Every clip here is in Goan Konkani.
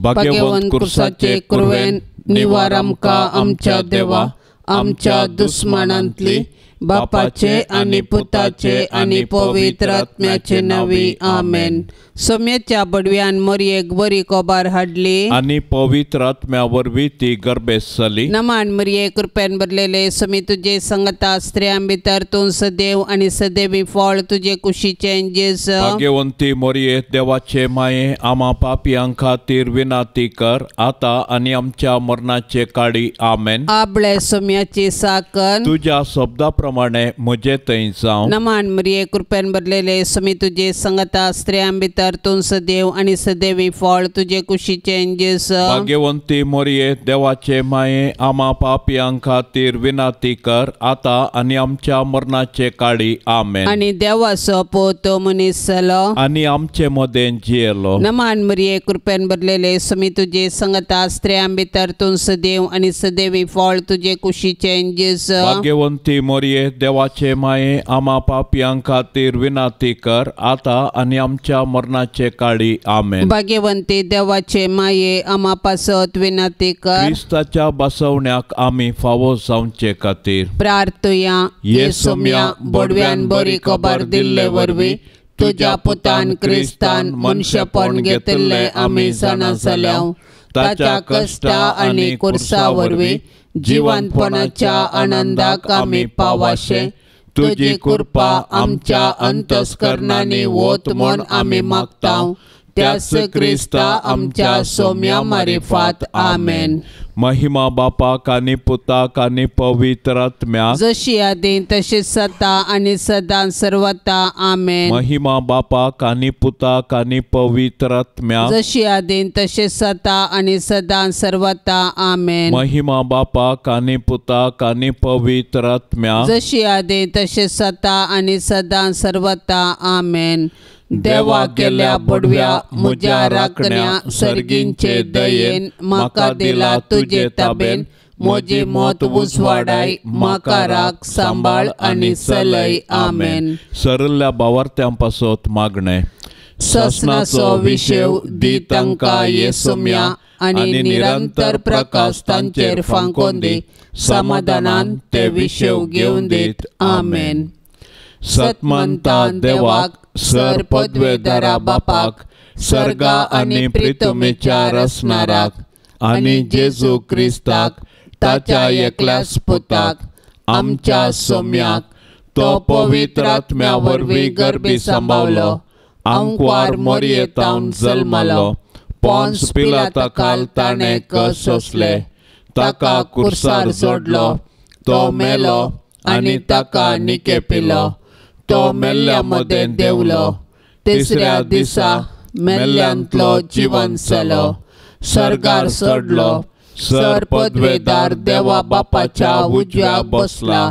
भाग्यवंत कुर्साचे कुरवेन निवार आमकां आमच्या देवा आमच्या दुस्मानांतली बापाचे आनी पुताचे आनी पवित्र आत्म्याचे नांवी आमेन. सोम्याच्या बडव्यान मरयेक बरी कोबार हाडली आनी पवित्र आत्म्या वरवीं ती गर्भेस्त जाली. नमान मरये कृपेन भरलेले सोमी तुजे संगता स्त्रियां भितर तूं सदैव आनी सदैवी फळ तुजे कुशीचें जेजू. भाग्यवंती मरये देवाचे माये आमा पापयां खातीर विनाती कर आतां आनी आमच्या मरणाचे काळी आमेन. आबळे सोम्याची साकन तुज्या शब्दा प्रमाणे म्हजे थंय जावं. नमान मरये कृपेन भरलेले सोमी तुजे संगता स्त्रियां भितर तूं सदैव आनी सदैवी फळ तुजे कुशीचें जेजू. भाग्यवंती मरये देवाचे माये आमा पापयां खातीर विनाती कर आतां आनी आमच्या मरणाचे काळी आमेन. आनी देवाचो पूत मनीस जालो आनी आमचे मदें जियेलो. नमान मरये कृपेन भरलेले सोमी तुजे संगता स्त्रियां भितर तूं सदैव आनी सदैवी फळ तुजे कुशीचें जेजू. भाग्यवंती मरये देवाचे माये आमा पापयां खातीर विनाती कर आतां आनी आमच्या मरणाचे काळी आमेन. भाग्यवंती देवाचे माये आमा पासत विनाती कर. क्रिस्ताच्या बसवण्याक आमी फावो जावचे खातीर प्रार्थुया. ये सोम्या बडव्यान बरी खबर दिल्ले वरवीं तुज्या पुतान क्रिस्तान मनशेपण घेतिल्लें आमी जाणा जाल्या. ताच्या कश्टा आनी कुर्सा वरवीं जिवंतपणाच्या आनंदाक आमी पावाशे तुजी कृपा आमच्या अंतस्करणांनी वत म्हूण आमी मागता. त्याच क्रिस्ता आमच्या सोम्या मारिफात आमेन. महिमा बापाक आनी पुताक आनी पवित्र आत्म्याक जशी आदी तशी सता आनी सदां सर्वता आमेन. महिमा बापाक आनी पुताक आनी पवित्र आत्म्याक जशी आदी तशी सता आनी सदां सर्वता आमेन. महिमा बापाक आनी पुताक आनी पवित्र आत्म्याक जशी आदी तशी सता आनी सदां सर्वता आमेन. देवा केल्या बडव्या म्हज्या राखण्या सर्गींचे दयेन म्हाका दिला तुजे ताबेन म्हजी मत उजवाडाय म्हाका राख सांबाळ आनी चलय आमेन. सरल्या बावार्थ्यां पासत मागणें. ससनाचो विशेव दी तांकां येसोम्या आनी निरंतर प्रकाश तांचेर फांकोन दी समाधानान ते विशेव घेवन दीत आमेन. सतमंता देवाक सर पदवेदारा बापाक सर्गा आनी प्रितमेच्या रसनाराक आनी जेजू क्रिस्ताक ताच्या एकल्याच पुताक आमच्या सोम्याक तो पवित्र आत्म्या वरवीं गर्भी सांबावलो आंकवार मोरयेतावन जल्मलो पोन्स पिलाता खाल ताणें कस सोंसले ताका कुर्सार जोडलो तो मेलो आनी ताका निकेपिलो तो मेल्ल्या मदें देंवलो तिसऱ्या दिसा मेल्ल्यांतलो जिवन जालो सर्गार चडलो सर पदवेदार देवा बापाच्या उजव्या बसला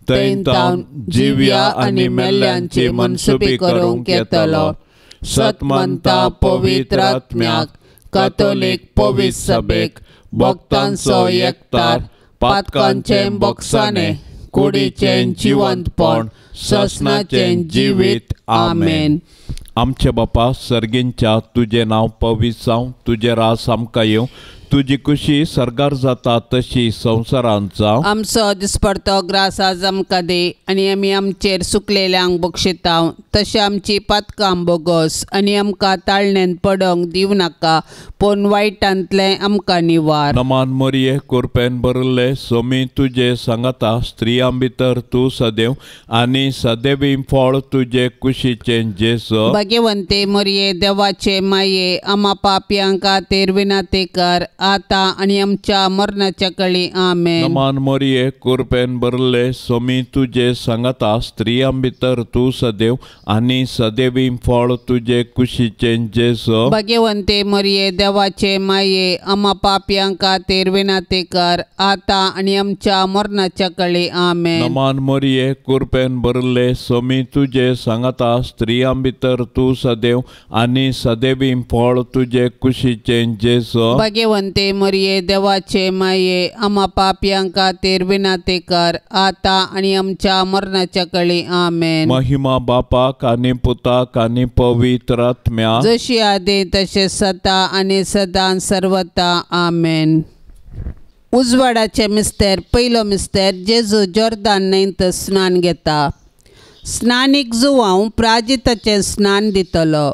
थंय तावन जिव्या आनी मेल्ल्यांची मनसुबी करूंक येतलो. सतमंता पवित्र आत्म्याक कातोलीक पवित्र सभेक भक्तांचो एकतार पातकांचें बोगसाणें कुडीचें जिवंतपण ससनाचें जिवीत आमेन. आमचे बापा सर्गींच्या तुजें नांव पवित्र जावं तुजें रास आमकां येवं तुजी खुशी सर्गार जाता तशी संवसारांत जावं. आमचो दिसपडतो ग्रास आज आमकां दी आनी आमी आमचेर सुकलेल्यांक बक्षिताव तशें आमची पातकां बोगस आनी आमकां ताळणेन पडोंक दिवं नाका पूण वायटांतलें आमकां निवार. नमान मरये कुरपेन भरिल्ले सोमी तुजे सांगाता स्त्रियां भितर तूं सदैव आनी सदैवी फळ तुजे कुशीचें जेजू. भाग्यवंते मरये देवाचे माये आमा पापयां खातीर विनाती कर आता आनी आमच्या मरणाच्या कळी आमेन. नमान मरये कुरपेन भरिल्ले सोमी तुजे सांगाता स्त्रियां भितर तूं सदैव आनी सदैवी फळ तुजे कुशीचें जेजू. भाग्यवंते मरये देवाचे माये आमा पापयां खातीर विनाती कर आता आनी आमच्या मरणाच्या कळी आमेन. नमान मरये कुरपेन भरिल्ले सोमी तुजे सांगाता स्त्रियां भितर तूं सदैव आनी सदैवी फळ तुजे कुशीचें जेजू. भाग्यवंते भाग्यवंते मरिये देवाचे माये आमा पापयां खातीर विनाती कर आतां आनी आमच्या मरणाच्या कळी. आमेन. महिमा बापाक आनी पुताक आनी पवित्र आत्म्याक, जशी आदी तशें सदा आनी सदां सर्वता. आमेन. उजवाडाचे मिस्तेर. पयलो मिस्तेर. जेजू जोर्दान न्हंयत स्नान घेता. स्नानीक जुवांव प्राजिताचें स्नान दितलो.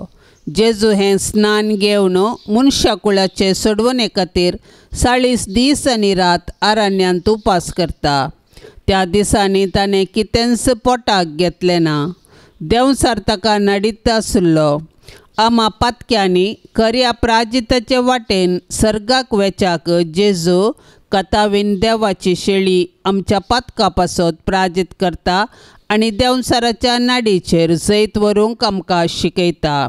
जेजू हें स्नान घेवन मनशा कुळाचे सोडवणे खातीर 40 दीस आनी रात अरण्यांत उपास करता. त्या दिसांनी ताणें कितेंच पोटाक घेतलें ना. देंवचार ताका नडीत आशिल्लो. आमा पातक्यांनी खऱ्या प्राजिताचे वाटेन सर्गाक वेच्याक जेजू कथावीन देवाची शेळी आमच्या पातका पासत प्राजीत करता आनी देंवचाराच्या नाडीचेर जैत व्हरूंक आमकां शिकयता.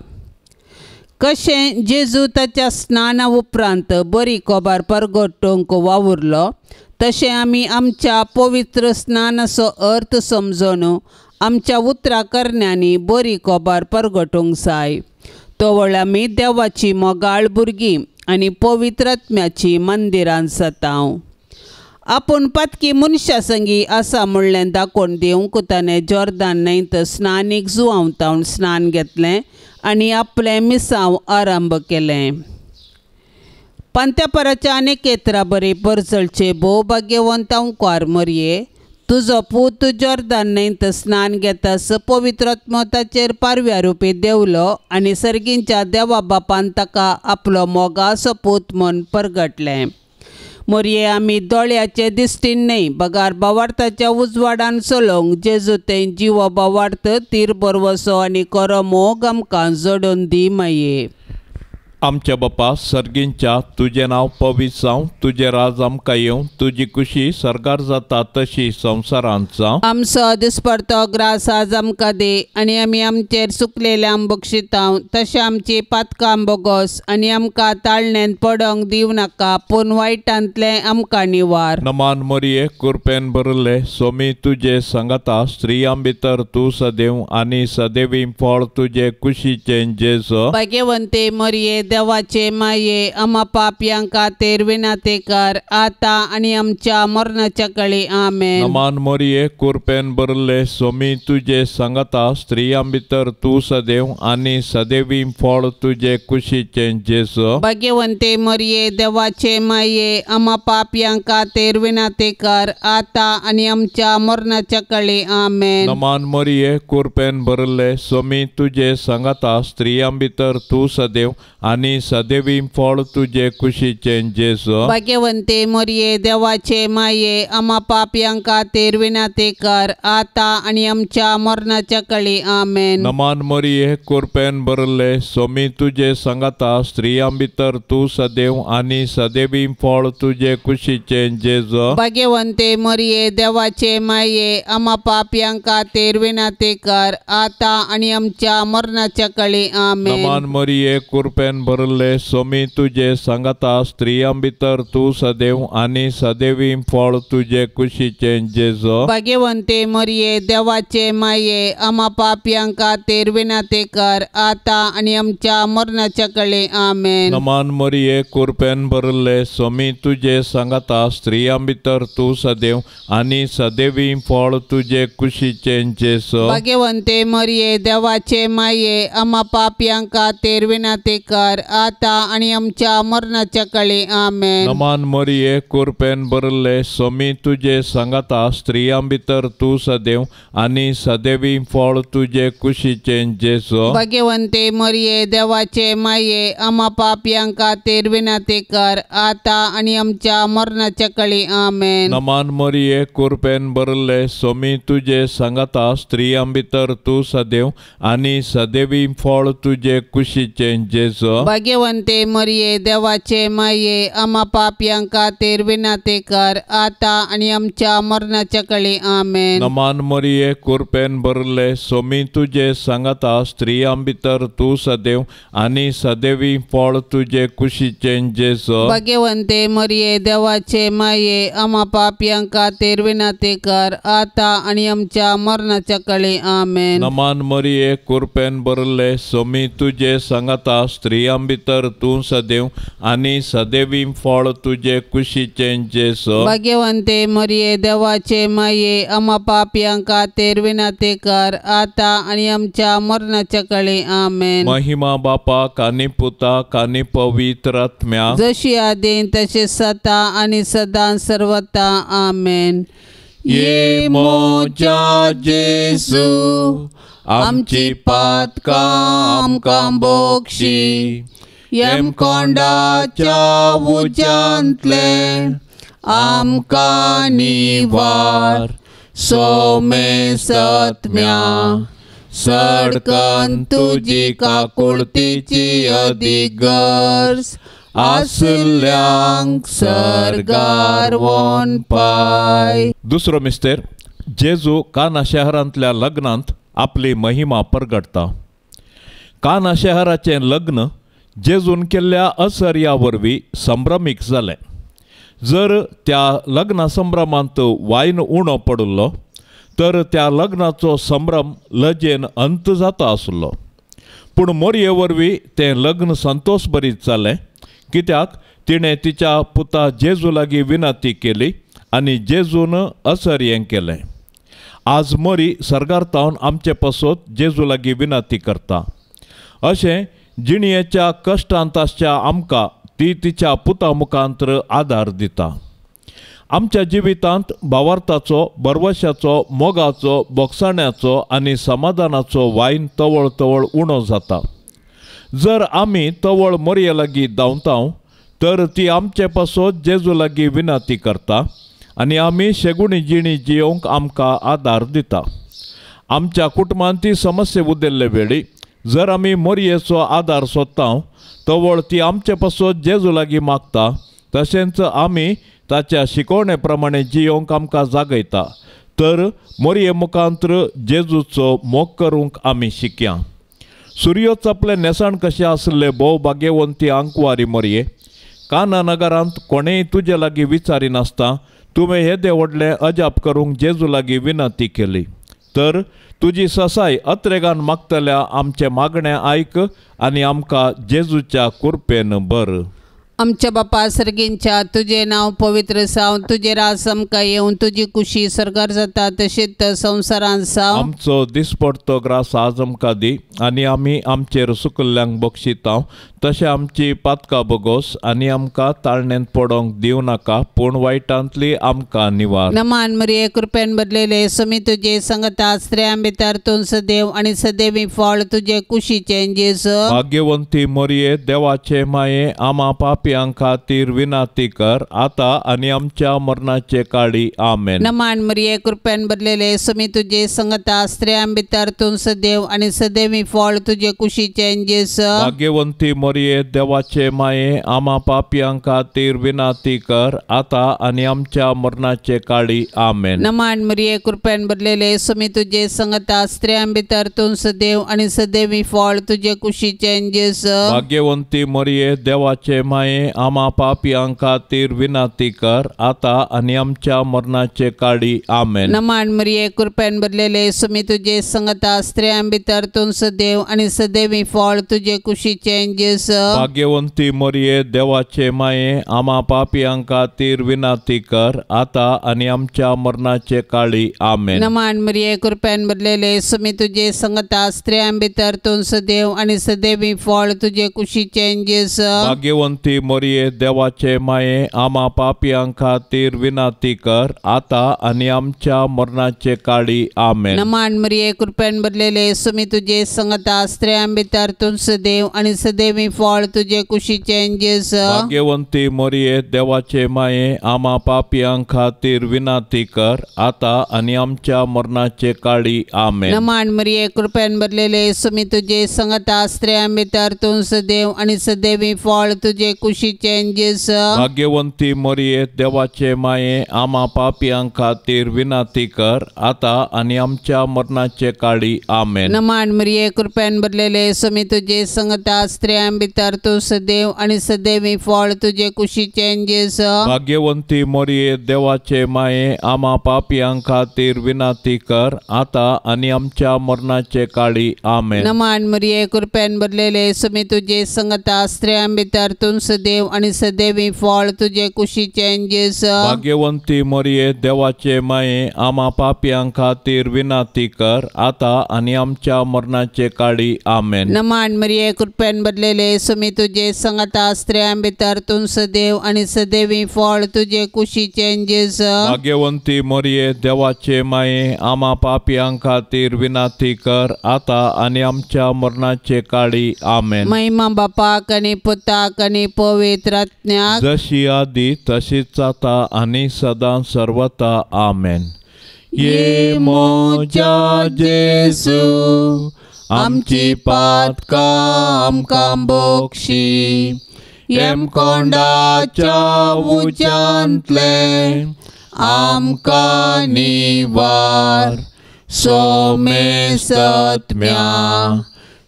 कशें जेजू ताच्या स्नाना उपरांत बरी कोबार परगटूंक वावुरलो तशें आमी आमच्या पवित्र स्नानाचो अर्थ समजून आमच्या उतरां करण्यांनी बरी कोबार परगटूंक जाय. तवळ आमी देवाची मोगाळ भुरगीं आनी पवित्र आत्म्याची मंदिरां जाता. आपूण पातकी मनशा संगी आसा म्हणलें दाखोवन दिवंक ताणें जोर्दान न्हंयत स्नानीक जुवांव स्नान घेतलें आनी आपलें मिसांव आरंभ केलें. पंत्यापराच्या आनी एकेत्रा बरी परजळचे भोव भाग्यवंत अंकार मरये तुजो पूत जोर्दान न्हंयत स्नान घेतास पवित्र आत्मो ताचेर पारव्या रुपी देवलो आनी सर्गींच्या देवा बापान ताका आपलो मोगाचो पूत म्हूण परगटलें. मोरये आमी दोळ्याचे दिश्टीन न्हय बगार बावार्थाच्या उजवाडान चलोवंक जेजू तें जिवो बावार्थ तीर बरवसो आनी करो मोग आमकां जोडून दी माये. आमच्या बापा सर्गींच्या तुजें नांव पवित्र जावं, तुजें राज आमकां येवं, तुजी कुशी सर्गार जाता तशी संवसारांत जावं. आमचो दिसपडतो ग्रास आज आमकां दी आनी आमी आमचेर सुकलेल्या बक्षितांव तशें आमची पातकां बोगोस आनी आमकां ताळण्यांत पडोंक दिवं नाका पूण वायटांतलें आमकां निवार. नमान मरिये कृपेन भरिल्ले सोमी तुजे सांगाता, स्त्रियां भितर तूं सदैव आनी सदैवी फळ तुजे कुशीचें जेजू. भाग्यवंते मरिये देवाचे माये आमा पापयां खातीर विनाती कर आतां आनी आमच्या मरणाच्या कळी. आमेन. नमान मरिये कृपेन भरिल्ले सोमी तुजे सांगाता, स्त्रियां भितर तूं सदैव आनी सदैवी फळ तुजे कुशीचें जेजू. भाग्यवंते मरिये देवाचे माये आमा पापयां खातीर विनाती कर आतां आनी आमच्या मरणाच्या कळी. आमेन. नमान मरिये कृपेन भरिल्ले सोमी तुजे सांगाता, स्त्रियां भितर तूं सदैव आनी सदैवी फळ तुजे कुशीचें जेजू. भाग्यवंते मरिये देवाचे माये आमा पापयां खातीर विनाती कर आतां आनी आमच्या मरणाच्या कळी. आमेन. नमान मरिये कृपेन भरिल्ले सोमी तुजे सांगाता, स्त्रियां भितर तूं सदैव आनी सदैवी फळ तुजे कुशीचें जेजू. भाग्यवंते मरिये देवाचे माये आमा पापयां खातीर विनाती कर आतां आनी आमच्या मरणाच्या कळी. आमेन. नमान मरिये कृपेन भरिल्ले सोमी तुजे सांगाता, स्त्रियां भितर तूं सदैव आनी सदैवी फळ तुजे कुशीचें जेजू. भाग्यवंते मरिये देवाचे माये आमा पापयां खातीर विनाती कर आतां आनी आमच्या मरणाच्या कळी. आमेन. नमान मरिये कृपेन भरिल्ले सोमी तुजे सांगाता, स्त्रियां भितर तूं सदैव आनी सदैवी फळ तुजे कुशीचें जेजू. भाग्यवंते मरिये देवाचे माये आमा पापयां खातीर विनाती कर आतां आनी आमच्या मरणाच्या कळी. आमेन. नमान मरिये कृपेन भरिल्ले सोमी तुजे सांगाता, स्त्रियां भितर तूं सदैव आनी सदैवी फळ तुजे कुशीचें जेजू. भाग्यवंते मरिये देवाचे माये आमा पापयां खातीर विनाती कर आतां आनी आमच्या मरणाच्या कळी. आमेन. नमान मरिये कृपेन भरिल्ले सोमी तुजे सांगाता, स्त्रियां भितर तूं सदैव आनी सदैवी फळ तुजे कुशीचें जेजू. भाग्यवंते मरिये देवाचे माये आमा पापयां खातीर विनाती कर आतां आनी आमच्या मरणाच्या कळी. आमेन. नमान मरिये कृपेन भरिल्ले सोमी तुजे सांगाता, स्त्रियां भितर तूं सदैव आनी सदैवी फळ तुजे कुशीचें जेजू. भाग्यवंते मरिये देवाचे माये आमा पापयां खातीर विनाती कर आतां आनी आमच्या मरणाच्या कळी. आमेन. नमान मरिये कृपेन भरिल्ले सोमी तुजे सांगाता, स्त्रियां स्त्रियां भितर तूं सदैव आनी सदैवी फळ तुजे कुशीचें जेजू। भाग्यवंते मरिये देवाचे माये आम्हा पापयां खातीर विनंती कर आतां आनी आमच्या मरणाच्या काळी। आमेन। महिमा बापाक आनी पुताक आनी पवित्र आत्म्याक, जशी आदीं तशी सदा आनी सदां सर्वता। आमेन। ये म्हज्या जेजू आमची पातकां आमकां बोगशी, यमकोंडाच्या उज्यांतले आमकां निवार, सोमेसत्म्या सडकन तुजी काकुळतीची अदीक गरज आसल्यांक सर्गार वोन पाय। दुसरो मिस्तेर, जेजू काना शहरांतल्या लग्नांत आपली महिमा परगटता। काना शहराचें लग्न जेजून केल्ल्या असर्या वरवीं संभ्रमीक जालें। जर त्या लग्ना संभ्रमांत वायन उणो पडिल्लो तर त्या लग्नाचो संभ्रम लजेन अंत जाता आसलो। पूण मोरये वरवीं तें लग्न संतोष बरीत जालें, कित्याक तिणें तिच्या पुता जेजू लागीं विनंती केली आनी जेजून असर्यें केलें। आज मोरी सर्गार तावन आमचे पासत जेजू लागीं विनंती करता। अशें जिणयेच्या कश्टांत आसच्या आमकां ती तिच्या पुता मुखांतर आदार दिता। आमच्या जिवितांत भावार्थाचो, भरवशाचो, मोगाचो, बोगसाण्याचो आनी समाधानाचो वायन तवळ तवळ उणो जाता। जर आमी तवळ मोरये लागीं धांवता तर ती आमचे पासत जेजू लागीं विनंती करता आनी आमी शेगुणी जिणी जियोवंक आमकां आदार दिता। आमच्या कुटुंबांत ती समस्या उदेल्ले वेळी जर आमी मोरयेचो आदार सोदता तवळ ती आमचे पासत जेजू लागीं मागता, तशेंच आमी ताच्या शिकवणे प्रमाणे जियोवंक आमकां जागयता। तर मोरये मुखांतर जेजूचो मोग करूंक आमी शिकया। सुर्यो चपले न्हेसण कशें आसले भोव भाग्यवंती आंकवारी मोरये, काना नगरांत कोणेय तुजे लागीं विचारिनासता तुवें येदें व्हडलें अजाप करूंक जेजू लागीं विनंती केली। तर तुजी ससाय अत्रेगान मागतल्या आमचें मागणें आयक आनी आमकां जेजूच्या कुरपेन बर। आमच्या बापा सर्गींच्या तुजें नांव पवित्र जावं, तुजें राज आमकां येवं, तुजी कुशी सर्गार जाता तशीच संवसारांत जावं। आमचो दिसपडतो ग्रास आज आमकां दी आनी आमी आमचेर सुकल्ल्यांक बक्षिता तशें आमची पातकां बोगोस आनी आमकां ताळणेंत पडोंक दिवं नाका, पूण वायटांतली आमकां निवार। नमान मरिये कृपेन भरलेले समी तुजे संगता, स्त्रियां भितर तूं सदैव आनी सदैवी फळ तुजे कुशीचें जेजू। भाग्यवंती मरिये देवाचे माये आमा पापयां खातीर विनंती कर आतां आनी आमच्या मरणाचे काळी। आमेन। नमान मरिये कृपेन भरलेले समी तुजे संगता, स्त्रियां भितर तूं सदैव आनी सदैवी फळ तुजे कुशीचें जेजू। भाग्यवंती मरिये देवाचे माये आमा पापयां खातीर विनंती कर आतां आनी आमच्या मरणाचे काळी। आमेन। नमान मरिये कृपेन भरलेले समी तुजे संगता, स्त्रियां भितर तूं सदैव आनी सदैवी फळ तुजे कुशीचें जेजू। भाग्यवंती मरिये देवाचे माये आमा पापयां खातीर विनंती कर आतां आनी आमच्या मरणाचे काळी। आमेन। नमान मरिये कृपेन भरलेले समी तुजे संगता, स्त्रियां भितर तूं सदैव आनी सदैवी फळ तुजे कुशीचें जेजू। भाग्यवंती मरिये देवाचे माये आमा पापयां खातीर विनंती कर आतां आनी आमच्या मरणाचे काळी। आमेन। नमान मरिये कृपेन भरलेले समी तुजे संगता, स्त्रियां भितर तूं सदैव आनी सदैवी फळ तुजे कुशीचें जेजू। भाग्यवंती मरिये देवाचे माये आमा पापयां खातीर विनंती कर आतां आनी आमच्या मरणाचे काळी। आमेन। नमान मरिये कृपेन भरलेले समी तुजे संगता, स्त्रियां भितर तूं सदैव आनी सदैवी फळ तुजे कुशीचें जेजू। भाग्यवंती मरिये देवाचे माये आमा पापयां खातीर विनंती कर आतां आनी आमच्या मरणाचे काळी। आमेन। नमान मरिये कृपेन भरलेले समी तुजे संगता, स्त्रियां भितर तूं सदैव आनी सदैवी फळ तुजे कुशीचें कुशीचें जेजू. भाग्यवंती मरिये देवाचे माये आमा पापयां खातीर विनंती कर आतां आनी आमच्या मरणाचे काळी. आमेन. नमान मरिये कृपेन भरलेले स्वामी तुजे संगता स्त्रियां भितर तूं सदैव आनी सदैवी फळ तुजे कुशीचें जेजू. भाग्यवंती मरिये देवाचे माये आमा पापयां खातीर विनंती कर आतां आनी आमच्या मरणाचे काळी. आमेन. नमान मरिये कृपेन भरलेले स्वामी तुजे संगता स्त्रियां भितर तूं सदैव आनी सदैवी फळ तुजे कुशीचें जेजू. भाग्यवंती मरिये देवाचे माये आमा पापयां खातीर विनंती कर आतां आनी आमच्या मरणाचे काळी. आमेन. नमान मरिये कृपेन भरलेले स्वामी तुजे संगता स्त्रियां भितर तूं सदैव आनी सदैवी फळ तुजे कुशीचें जेजू. भाग्यवंती मरिये देवाचे माये आमा पापयां खातीर विनंती कर आतां आनी आमच्या मरणाचे काळी. आमेन. महिमा बापाक आनी पुताक आनी पवित्र आत्म्याक, जशी आदी तशीच आतां आनी सदां सर्वता. आमेन. ये म्हज्या जेजू आमची पातकां आमकां बोक्षी, येमकोंडाच्या उज्यांतलें आमकां निवार, सोमेसत्म्या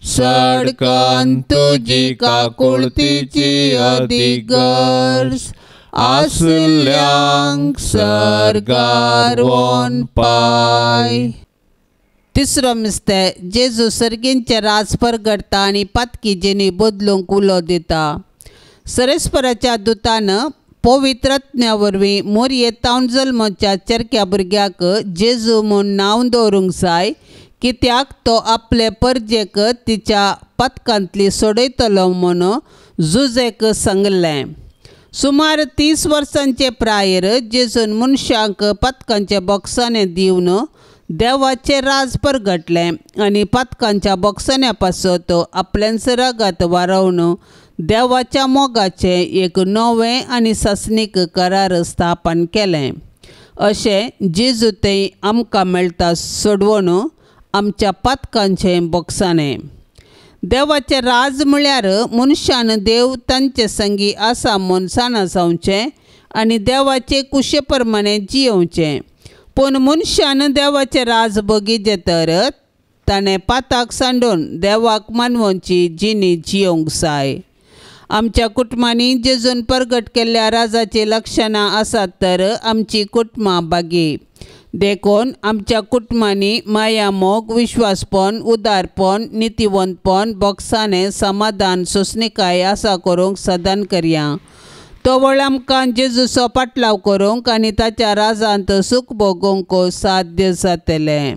सडकन तुजी काकुळतीची अदीक गरज आसल्यांक सर्गार वोन पाय. तिसरो मिस्ते जेजू सर्गींचे राज परगडटा आनी पातकी जेनी बदलूंक उलो दिता. सरेस्पराच्या दुतान पवित्र आत्म्या वरवीं मोरये तावन जल्मच्या चेरक्या भुरग्याक जेजू म्हूण नांव दवरूंक जाय, कित्याक तो आपले परजेक तिच्या पातकांतली सोडयतलो म्हूण जुजेक सांगलें. सुमार 30 वर्सांचे प्रायर जेजून मनशांक पातकांच्या बोक्साने दिवन देवाचें राज परगटलें आनी पातकांच्या बोक्सान्या पासत आपल्यांच रगत वारोवन देवाच्या मोगाचें एक नवें आनी सासणीक करार स्थापन केलें. अशें जेजू थंय आमकां मेळटा सोडवण आमच्या पातकांचें बोक्साणें. देवाचें राज म्हळ्यार मनशान देव तांचे संगी आसा म्हूण जाणा जावचें आनी देवाचे कुशे प्रमाणे जियोवचें. पूण मनशान देवाचें राज बगीचें तर ताणें पाताक सांडून देवाक मानवची जिणी जियोवंक जाय. आमच्या कुटुंबांनी जेजून परगट केल्ल्या राजाचीं लक्षणां आसात तर आमची कुटुंबां बागी. देखून आमच्या कुटुंबांनी माया, मोग, विश्वासपण, उदारपण, नितीवंतपण, बोगसाणें, समाधान, सोंसणीकाय आसा करूंक सदान करया. तवळ आमकां जेजूचो पाटलाव करूंक आनी ताच्या राजांत सूख भोगूंक साध्य जातलें.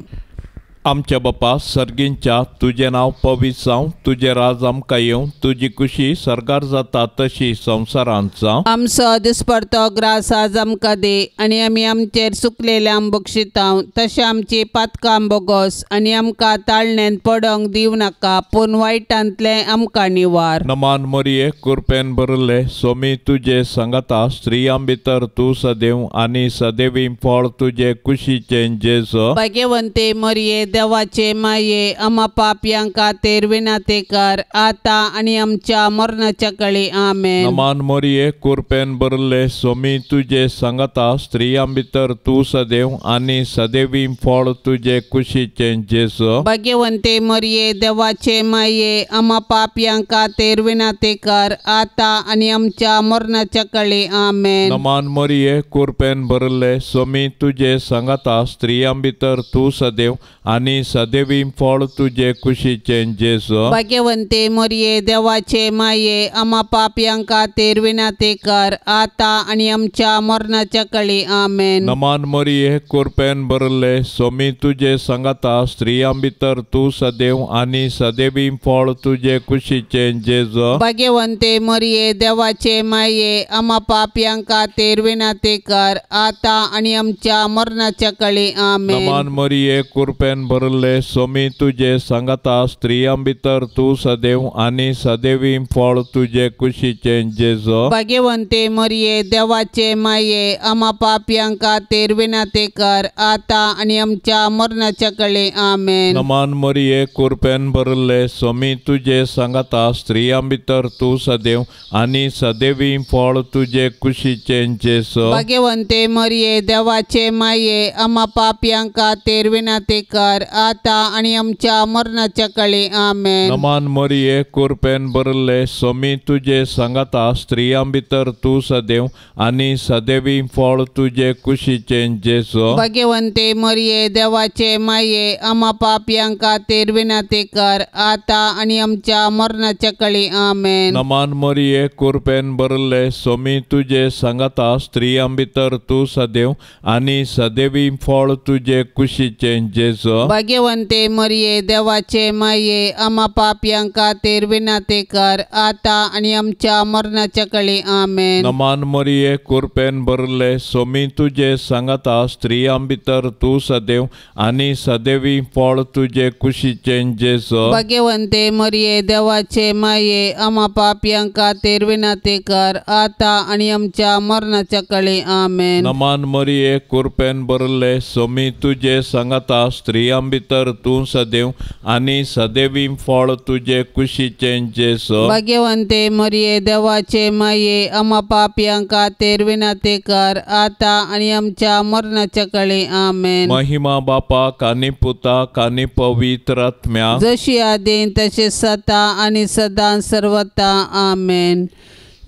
आमच्या बापा सर्गींच्या तुजें नांव पवित्र जावं, तुजें राज आमकां येवं, तुजी कुशी सर्गार जाता तशी संवसारांत जावं. आमचो दिसपडतो ग्रास आज आमकां दी आनी आमी आमचेर सुकलेल्यांक बक्षितांव तशें आमची पातकां बोगोस आनी आमकां ताळणेंत पडोंक दिवं नाका, पूण वायटांतलें आमकां निवार. नमान मरिये कृपेन भरिल्ले सोमी तुजे सांगाता, स्त्रियां भितर तूं सदैव आनी सदैवी फळ तुजे कुशीचें जेजू. भाग्यवंते मरिये देवाचे माये आमा पापयां खातीर विनंती कर आतां आनी आमच्या मरणाच्या काळी. आमेन. नमान मरिये कृपेन भरिल्ले सोमी तुजे सांगाता, स्त्रियां भितर तूं सदैव आनी सदैवी फळ तुजे कुशीचें जेजू. भाग्यवंते मरिये देवाचे माये आमा पापयां खातीर विनंती कर आतां आनी आमच्या मरणाच्या काळी. आमेन. नमान मरिये कृपेन भरिल्ले सोमी तुजे सांगाता, स्त्रियां भितर तूं सदैव आनी सदैवी फळ तुजे कुशीचें जेजू. भाग्यवंते मरिये देवाचे माये आमा पापयां खातीर विनंती कर आतां आनी आमच्या मरणाच्या काळी. आमेन. नमान मरिये कृपेन भरिल्ले सोमी तुजे सांगाता, स्त्रियां भितर तूं सदैव आनी सदैवी फळ तुजे कुशीचें जेजू. भाग्यवंते मरिये देवाचे माये आमा पापयां खातीर विनंती कर आतां आनी आमच्या मरणाच्या काळी. आमेन. नमान मरिये कृपेन भरले सोमी तुजे सांगाता स्त्रियां भितर तूं सदैव आनी सदैवी फळ तुजे कुशीचें जेजो। भाग्यवंते मरिये देवाचे माये आमा पापयां खातीर विनंती कर आता आनी आमच्या मरणाच्या कळे आमेन। नमान मरिये कृपेन भरले सोमी तुजे सांगाता स्त्रियां भितर तूं सदैव आनी सदैवी फळ तुजे कुशीचें जेजो। भाग्यवंते मरिये देवाचे माये आमा पापयां खातीर विनंती कर आता आनी आमच्या मरणाच्या कळे आमेन। नमान मरिये कृपेन भरले सोमी तुजे सांगाता स्त्रियां भितर तूं सदैव आनी सदैवी फळ तुजे कुशीचें जेजो। भाग्यवंते मरिये देवाचे माये आमा पापयां खातीर विनंती कर आता आनी आमच्या मरणाच्या कळे आमेन। नमान मरिये कृपेन भरले सोमी तुजे सांगाता स्त्रियां भितर तूं सदैव आनी सदैवी फळ तुजे कुशीचें जेजो। भाग्यवंते मरिये देवाचे माये आमा पापयां खातीर विनंती कर आता आनी आमच्या मरणाच्या कळे आमेन। नमान मरिये कृपेन भरले सोमी तुजे सांगाता स्त्रियां भितर तूं सदैव आनी सदैवी फळ तुजे कुशीचें जेजो। भाग्यवंते मरिये देवाचे माये आमा पापयां खातीर विनंती कर आता आनी आमच्या मरणाच्या कळे आमेन। नमान मरिये कृपेन भरले सोमी तुजे सांगाता स्त्रियां भितर तूं सदैव आनी सदैवी फळ तुजे कुशीचें जेजो। भाग्यवंते मरिये देवाचे माये आमा पापयां खातीर विनंती कर आता आनी आमच्या मरणाच्या कळे आमेन। महिमा बापाक आनी पुताक आनी पवित्र आत्म्याक, जशी आदीं तशी सदा आनी सदां सर्वता आमेन।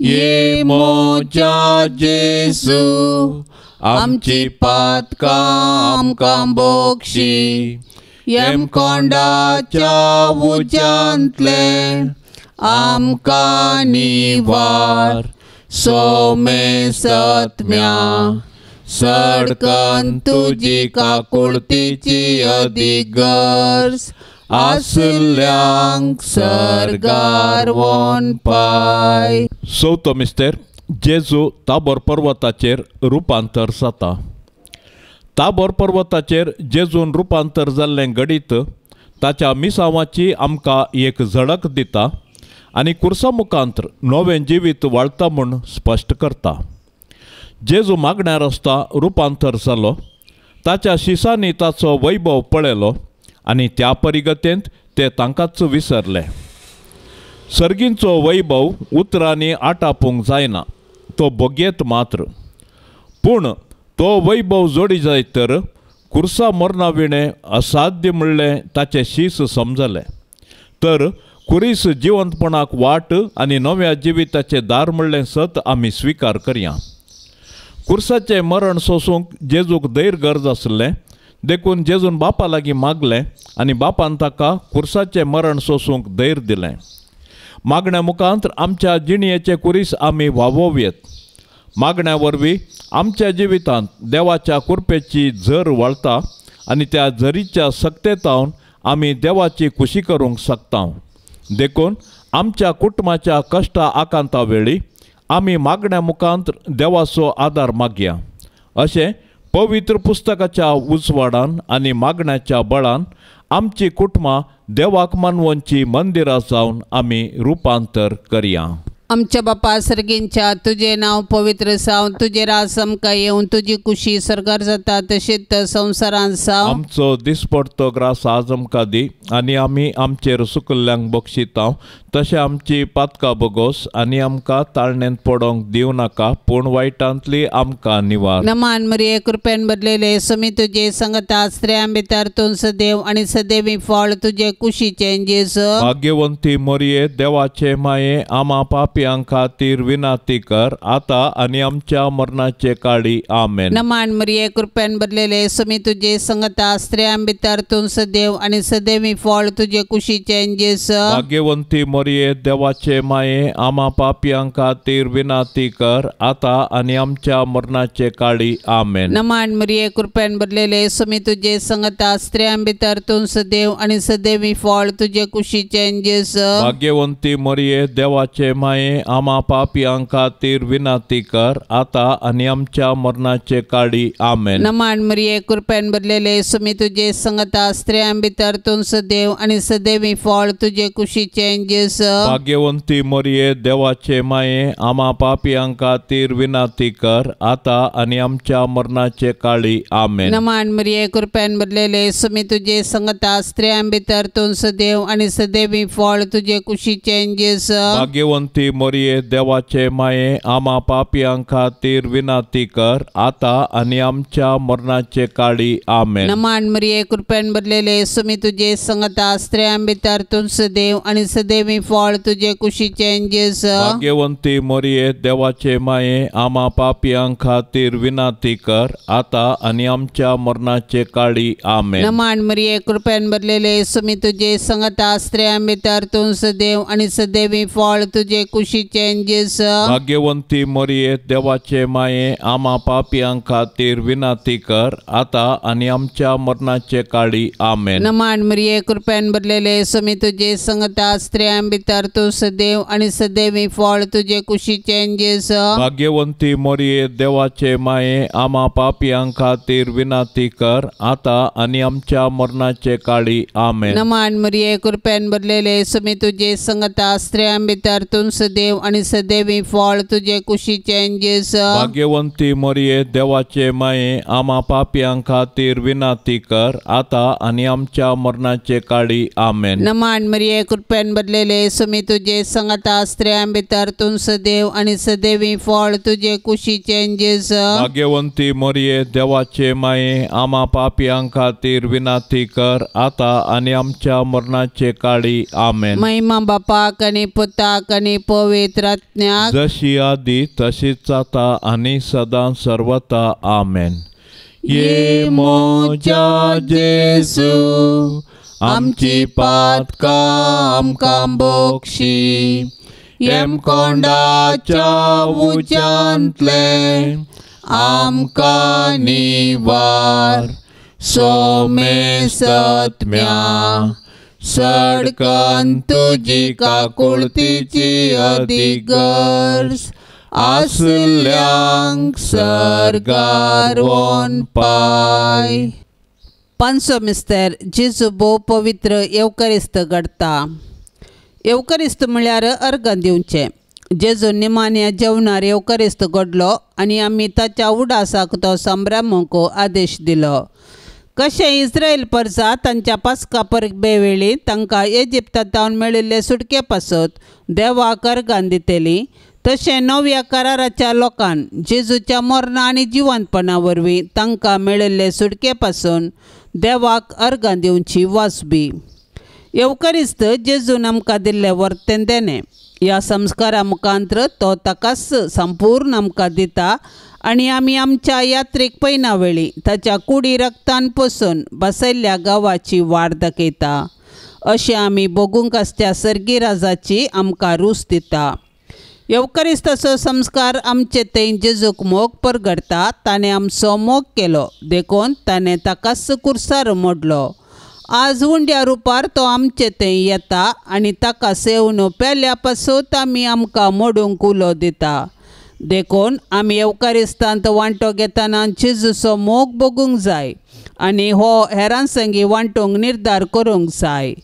ये मोजा जेजू आमची पातकां आमकां बोक्षी, यमकोंडाच्या उज्यांतले आमकां निवार, सोमे सत्म्या सडकन तुजी काकुळतीची अदीक गरज आसल्यांक सर्गार वोन पाय। चवथो मिस्तेर जेजू ताबोर पर्वताचेर रुपांतर जाता। ताबोर पर्वताचेर जेजून रुपांतर जाल्लें घडीत ताच्या मिसांवाची आमकां एक झडक दिता आनी कुर्सा मुखांतर नवें जिवीत वाळता म्हूण स्पश्ट करता। जेजू मागण्यार आसता रुपांतर जालो, ताच्या शिसांनी ताचो वैभव पळयलो आनी त्या परिगतेंत ते तांकांच विसरले। सर्गींचो वैभव उतरांनी आटापूंक जायना, तो बोगयेत मात्र, पूण तो वैभव जोडी जायत तर कुर्सा मरणा विणें असाध्य म्हणलें ताचें शीस समजलें तर कुरीस जिवंतपणाक वाट आनी नव्या जिविताचें दार म्हणलें सत आमी स्विकार करया। कुर्साचें मरण सोसूंक जेजूक धैर्य गरज आसलें, देखून जेजून बापा लागीं मागलें आनी बापान ताका कुर्साचें मरण सोसूंक धैर्य दिलें। मागण्या मुखांत आमच्या जिणयेचे कुरीस आमी व्हांवोवयेत। मागण्या वरवीं आमच्या जिवितांत देवाच्या कृपेची झर वळता आनी त्या झरीच्या सक्तेतावन आमी देवाची खुशी करूंक शकता। देखून आमच्या कुटुंबाच्या कश्टा आकांता वेळी आमी मागण्या मुखांत देवाचो आदार मागया। अशें पवित्र पुस्तकाच्या उजवाडान आनी मागण्याच्या बळान आमची कुटुंबां देवाक मानवंची मंदिरां जावन आमी रुपांतर करया। आमच्या बापा सर्गींच्या तुझे नाव पवित्र जावं, तुझे राज आमकां येवं, तुजी कुशी सर्गार जाता तशीच संवसारांत जावं। आमचो दिसपडतो ग्रास आज आमकां दी आनी आमी आमचेर सुकल्ल्यांक बक्षिता तशें आमची पातकां बोगोस आनी आमकां ताळणेंत पडोंक दिवं नाका, पूण वायटांतली आमकां निवार। नमान मरिये कृपेन भरलेले समी तुजे संगता, स्त्रियां भितर तूं सदैव आनी सदैवी फळ तुजे कुशीचें जेजू। भाग्यवंती मरिये देवाचे माये आमा पापी खातीर विनंती कर आता आनी आमच्या मरणाचे काळी आमेन। नमान मरिये कृपेन भरलेले समी तुजे संगता, स्त्रियां भितर तूं सदैव आनी सदैवी फळ तुजे कुशीचें जेजू। भाग्यवंती मरिये देवाचे माये आमा पापयां खातीर विनंती कर आता आनी आमच्या मरणाचे काळी आमेन। नमान मरिये कृपेन भरलेले समी तुजे संगता, स्त्रियां भितर तूं सदैव आनी सदैवी फळ तुजे कुशीचें जेजू। भाग्यवंती मरिये देवाचे माये माये, आमा पापयां खातीर विनंती कर, आतां आनी आमच्या मरणाचे काळी. आमेन. नमान मरिये, कृपेन भरलेले, सुमी तुजे संगता, स्त्रियां भितर तूं सदैव आनी सदैवी फळ तुजे कुशीचें जेजू. भाग्यवंती मरिये, देवाचे माये, आमा पापयां खातीर विनंती कर, आतां आनी आमच्या मरणाचे काळी. आमेन. नमान मरिये, कृपेन भरलेले, सुमी तुजे संगता, स्त्रियां भितर तूं सदैव आनी सदैवी फळ तुजे कुशीचें जेजू. भाग्यवंती मरिये, देवाचे माये, आमा पापयां खातीर विनंती कर, आतां आनी आमच्या मरणाचे काळी. आमेन. नमान मरिये, कृपेन भरलेले, सुमी तुजे संगता, स्त्रियां भितर तूं सदैव आनी सदैवी फळ तुजे कुशीचें जेजू. भाग्यवंती मरिये, देवाचे माये, आमा पापयां खातीर विनंती कर, आतां आनी आमच्या मरणाचे काळी. आमेन. नमान मरिये, कृपेन भरलेले, सुमी तुजे संगता, स्त्रियां भितर तूं सदैव आनी सदैवी फळ तुजे कुशीचें जेजू. भाग्यवंती मरिये, देवाचे माये, आमा पापयां खातीर विनंती कर, आतां आनी आमच्या मरणाचे काळी. आमेन. नमान मरिये, कृपेन भरलेले, सुमी तुजे संगता, स्त्रियां भितर तूं सदैव आनी सदैवी फळ तुजे कुशीचें जेजू. भाग्यवंती मरिये, देवाचे माये, आमा पापयां खातीर विनंती कर, आतां आनी आमच्या मरणाचे काळी. आमेन. नमान मरिये, कृपेन भरलेले, सुमी तुजे संगता, स्त्रियां भितर तूं सदैव आनी सदैवी फळ तुजे कुशीचें जेजू. भाग्यवंती मरिये, देवाचे माये, आमा पापयां खातीर विनंती कर, आतां आनी आमच्या मरणाचे काळी. आमेन. नमान मरिये, कृपेन भरलेले, सुमी तुजे संगता, स्त्रियां भितर तूं सदैव आनी सदैवी फळ तुजे कुशीचें जेजू. भाग्यवंती मरिये, देवाचे माये, आमा पापयां खातीर विनंती कर, आतां आनी आमच्या मरणाचे काळी. आमेन. महिमा बापाक आनी पुताक आनी पवित्र आत्म्याक, जशी आदी तशीच आतां आनी सदां सर्वता. आमेन. ये म्हज्या जेजू, आमची पातकां आमकां बोक्षी, येमकोंडाच्या उज्यांतलें आमकां निवार, सोमेसत्म्या सडकन तुजी काकुळतीची अदीक गरज आसल्यांक सर्गार वोन पाय. पांचवो मिस्तर, जेजू भोव पवित्र येवकरिस्त घडता. येवकरिस्त म्हळ्यार अर्गां दिवचें. जेजू निमाण्या जेवणार येवकरिस्त घडलो आनी आमी ताच्या उडासाक तो संभ्रमूंक आदेश दिलो. कशें इस्रायल परजा तांच्या पास्का परबे वेळी तांकां इजिप्तांत मेळिल्ले सुटके पासत देवाक अर्गां दितली, तशें नव्या कराराच्या लोकान जेजूच्या मरणा आनी जिवंतपणा वरवीं तांकां मेळिल्ले सुटके पासून देवाक अर्गां दिवची वाजबी. येवकरिस्त जेजून आमकां दिल्लें वर्तें देणें. ह्या संस्कारा मुखांत्र तो ताकाच संपूर्ण आमकां दिता आनी आमी आमच्या यात्रेक पयना वेळी ताच्या कुडी रक्तान पसून बसयल्ल्या गांवाची वाट दाखयता. अशें आमी भोगूंक आसच्या सर्गी राजाची आमकां रूच दिता. येवकरिस्ताचो संस्कार आमचे थंय जेजूक मोग परगडटा. ताणें आमचो मोग केलो देखून ताणें ताकाच कुर्सार मोडलो. आज उंड्या रुपार तो आमचे थंय येता आनी ताका सेवन पेल्या पासून आमी आमकां मोडूंक उलो दिता. देखून आमी येवकारिस्तांत वांटो घेतना जेजूचो मोग भोगूंक जाय आनी हो हेरां संगी वांटूंक निर्धार करूंक जाय.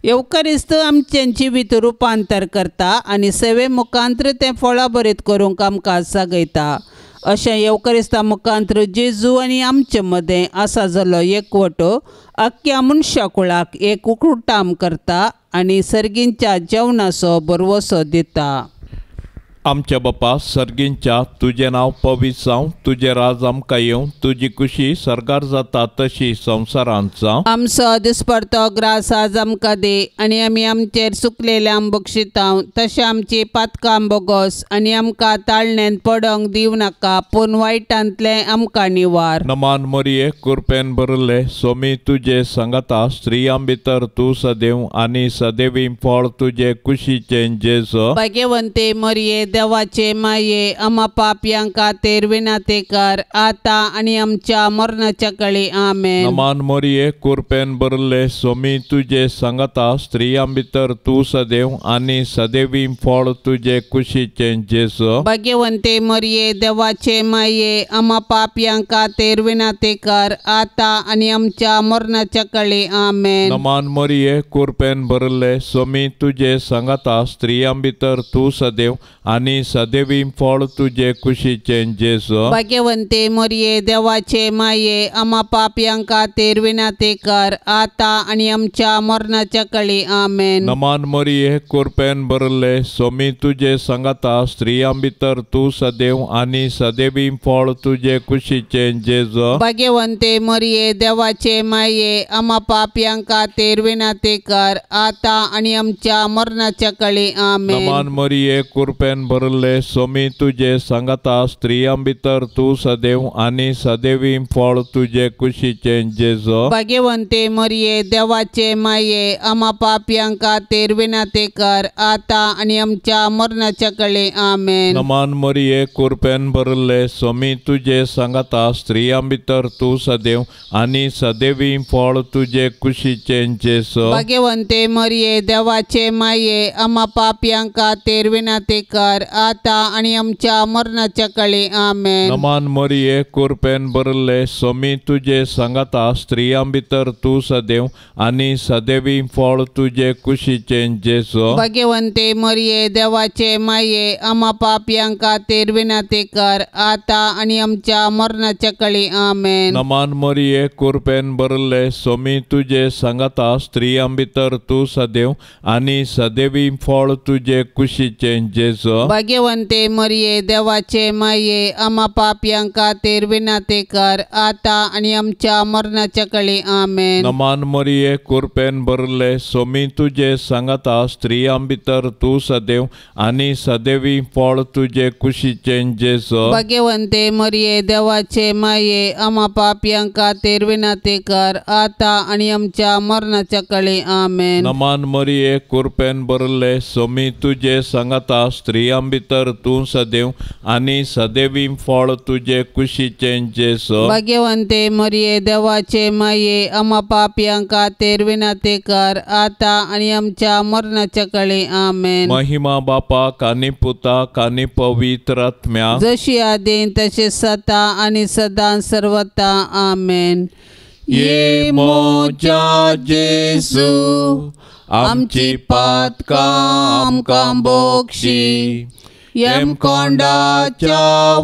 येवकारिस्त आमचें जिवीत रुपांतर करता आनी सेवे मुखांत्र तें फळाभरीत करूंक आमकां जागयता. अशें येवकरिस्ता मुखांत्र जेजू आनी आमचे मदें आसा जाल्लो एकवटो अख्ख्या मनशा कुळाक एक उकुटाम करता आनी सर्गींच्या जेवणाचो भरवसो दिता. आमच्या बापा सर्गींच्या, तुजें नांव पवित्र जावं, तुजें राज आमकां येवं, तुजी खुशी सर्गार जाता तशी संवसारांत जावं. आमचो दिसपडतो ग्रास आज आमकां दी आनी आमी आमचेर सुकलेल्यांक बक्षितांव तशें आमची पातकां बोगोस आनी आमकां ताळण्यांत पडोंक दिवं नाका पूण वायटांतलें आमकां निवार. नमान मरिये, कृपेन भरिल्ले, सोमी तुजे सांगाता, स्त्रियां भितर तूं सदैव आनी सदैवी फळ तुजे कुशीचें जेजू. भाग्यवंते मरिये, देवाचे माये आमा पापयां खातीर विनंती कर आतां आनी आमच्या मरणाच्या कळी आमेन. नमान मोरये कुरपेन भरले सोमी तुजे सांगाता स्त्रियां भितर तूं सदैव आनी सदैवी फळ तुजे कुशीचें जेजू. भाग्यवंते मोरये देवाचे माये आमा पापयां खातीर विनंती कर आतां आनी आमच्या मरणाच्या कळी आमेन. नमान मोरये कुरपेन भरले सोमी तुजे सांगाता स्त्रियां भितर तूं सदैव आनी सदैवी फळ तुजे कुशीचें जेजू. भाग्यवंते मोरये देवाचे माये आमा पापयां खातीर विनंती कर आतां आनी आमच्या मरणाच्या कळी आमेन. नमान मोरये कुरपेन भरले सोमी तुजे सांगाता स्त्रियां भितर तूं सदैव आनी सदैवी फळ तुजे कुशीचें जेजू. भाग्यवंते मोरये देवाचे माये आमा पापयां खातीर विनंती कर आतां आनी आमच्या मरणाच्या कळी आमेन. नमान मोरये कुरपेन भरले सोमी तुजे सांगाता स्त्रियां भितर तूं सदैव आनी सदैवी फळ तुजे कुशीचें जेजू. भाग्यवंते मोरये देवाचे माये आमा पापयां खातीर विनंती कर आतां आनी आमच्या मरणाच्या कळी आमेन. नमान मोरये कुरपेन भरले सोमी तुजे सांगाता स्त्रियां भितर तूं सदैव आनी सदैवी फळ तुजे कुशीचें जेजू. भाग्यवंते मोरये देवाचे माये आमा पापयां खातीर विनंती कर आतां आनी आमच्या मरणाच्या कळी आमेन. नमान मोरये कुरपेन भरले सोमी तुजे सांगाता स्त्रियां भितर तूं सदैव आनी सदैवी फळ तुजे कुशीचें जेजू. भाग्यवंते मोरये देवाचे माये आमा पापयां खातीर विनंती कर आतां आनी आमच्या मरणाच्या कळी आमेन. नमान मोरये कुरपेन भरले सोमी तुजे सांगाता स्त्रियां भितर तूं सदैव आनी सदैवी फळ तुजे कुशीचें जेजू. भाग्यवंते मोरये देवाचे माये आमा पापयां खातीर विनंती कर आतां आनी आमच्या मरणाच्या कळी आमेन. नमान मोरये कुरपेन भरले सोमी तुजे सांगाता स्त्रियां भितर तूं सदैव आनी सदैवी फळ तुजे कुशीचें जेजू. भाग्यवंते मोरये देवाचे माये आमा पापयां खातीर विनंती कर आतां आनी आमच्या मरणाच्या कळी आमेन. नमान मोरये कुरपेन भरले सोमी तुजे सांगाता स्त्रियां भितर तूं सदैव आनी सदैवी फळ तुजे कुशीचें जेजू. भाग्यवंते मोरये देवाचे माये आमा पापयां खातीर विनंती कर आतां आनी आमच्या मरणाच्या कळी आमेन. महिमा बापाक आनी पुताक आनी पवित्र आत्म्याक, जशी आदीं तशी सदा आनी सदां सर्वता आमेन. ये मोजा जेजू आमची पातकां आमकां बोक्षी, यमकोंडाच्या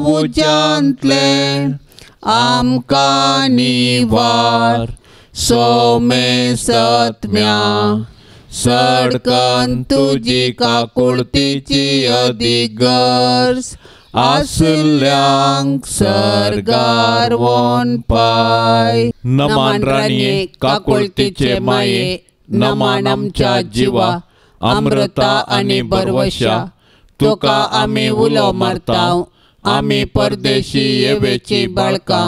उज्यांतले आमकां निवार, सोमे सत्म्या सडकन तुजी काकुळतीची अदीक गरज आसल्यांक सर्गार वोन पाय. नमान राणये काकुळतीचे माये, नमान आमच्या जिवा अमृता आनी बरवशा, तुका आमी उलो मारता, आमी परदेशी येवेची बाळकां